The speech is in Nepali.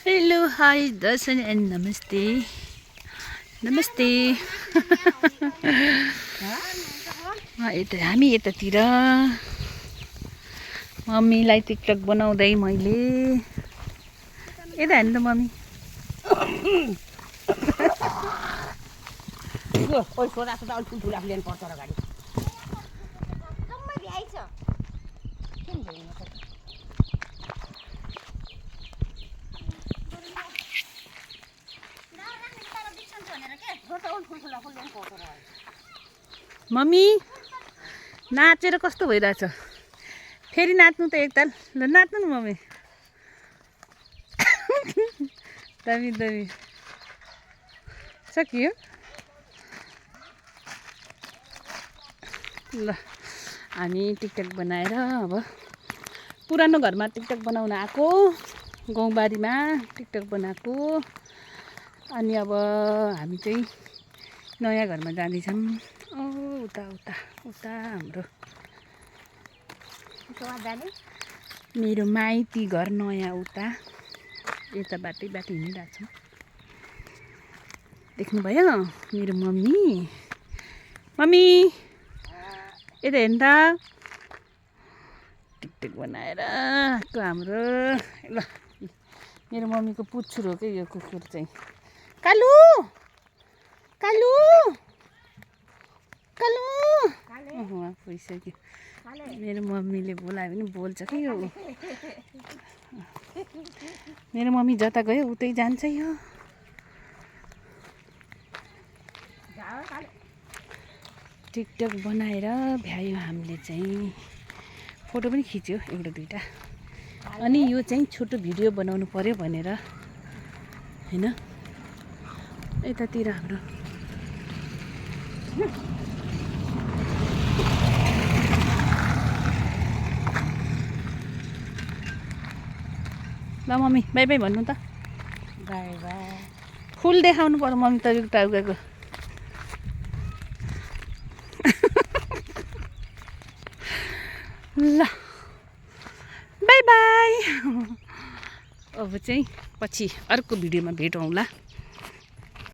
हेलो हाई दर्शन एन्ड नमस्ते नमस्ते हामी यतातिर मम्मीलाई टिकटक बनाउँदै मैले यता हेर्नु त मम्मी मम्मी नाचेर कस्तो भइरहेछ फेरि नाच्नु त एकताल ल नाच्नु न मम्मी दामी दामी सकियो ल हामी टिकटक बनाएर अब पुरानो घरमा टिकटक बनाउन आएको गाउँबारीमा टिकटक बनाएको अनि अब हामी चाहिँ नयाँ घरमा जाँदैछौँ उता उता उता हाम्रो मेरो माइती घर नयाँ उता यता बाटै बाटो हिँडिरहेको छौँ देख्नुभयो मेरो मम्मी मम्मी यता हेर्नु त टिकटक बनाएर आएको हाम्रो ल मेरो मम्मीको पुच्छर हो क्या यो कुकुर चाहिँ कालु कालु कालु उहाँ पुगिसक्यो मेरो मम्मीले बोलायो भने बोल्छ कि यो मेरो मम्मी जता गयो उतै जान्छ यो टिकटक बनाएर भ्यायो हामीले चाहिँ फोटो पनि खिच्यो एउटा दुईटा अनि यो चाहिँ छोटो भिडियो बनाउनु पर्यो भनेर हैन यतातिर हाम्रो ल मम्मी बाई बाई भन्नु त बाई बाई फुल देखाउनु पर्यो मम्मी त टाउकाको ल बाई बाई अब चाहिँ पछि अर्को भिडियोमा भेटौँला।